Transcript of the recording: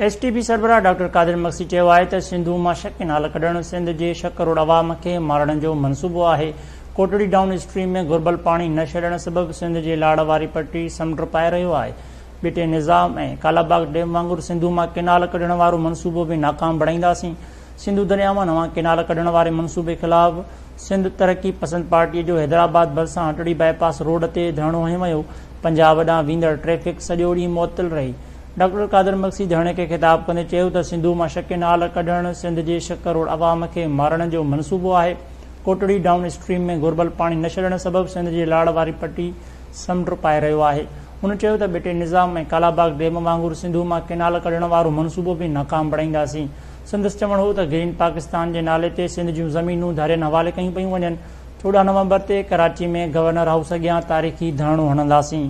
S T P سربراهه doctor Qadir Magsi چيو آهي ته سنڌو مان ڇهه ڪئنال ڪڍڻ سنڌ جي ڇهه ڪروڙ عوام کي مارڻ جو منصوبو آهي، ڪوٽڙي ڊائون اسٽريم ۾ گهربل پاڻي نه ڇڏڻ سبب سنڌ جي لاڙ واري پٽي سمنڊ پائي رهيو آهي، ٻٽي نظام ۽ ڪالاباغ ڊيم وانگر سنڌو مان ڪئنال ڪڍڻ وارو منصوبو به ناڪام بڻائينداسين، سنڌو درياء مان نوان ڪئنال ڪڍڻ واري منصوبي خلاف سنڌ ترقي پسند پارٽي جو حيدرآباد ڀرسان هٽڙي باء پاس روڊ تي ڌرڻو هنيو ويو، پنجاب ڏانهن ويندڙ ٽريفڪ سڄو ڏينهن معطل رهي. ڊاڪٽر قادر مگسي ڌرڻي کي خطاب ڪندي چيو ته سنڌو مان ڇهه ڪئنال ڪڍڻ سنڌ جي ڇهه ڪروڙ عوام کي مارڻ جو منصوبو آهي، ڪوٽڙي ڊائون اسٽريم ۾ گهربل پاڻي نه ڇڏڻ سبب سنڌ جي لاڙ واري پٽي سمنڊ پائي رهيو آهي. هن چيو ته ٻٽي نظام ۽ ڪالاباغ ڊيم وانگر سنڌو مان ڪئنال ڪڍڻ وارو منصوبو به ناڪام بڻائينداسين. سندس چوڻ هو ته گرين پاڪستان جي نالي تي سنڌ جون زمينون ڌارين حوالي ڪيون پيون وڃن، 14 نومبر تي ڪراچي ۾ گورنر هائوس اڳيان تاريخي ڌرڻو هڻنداسين.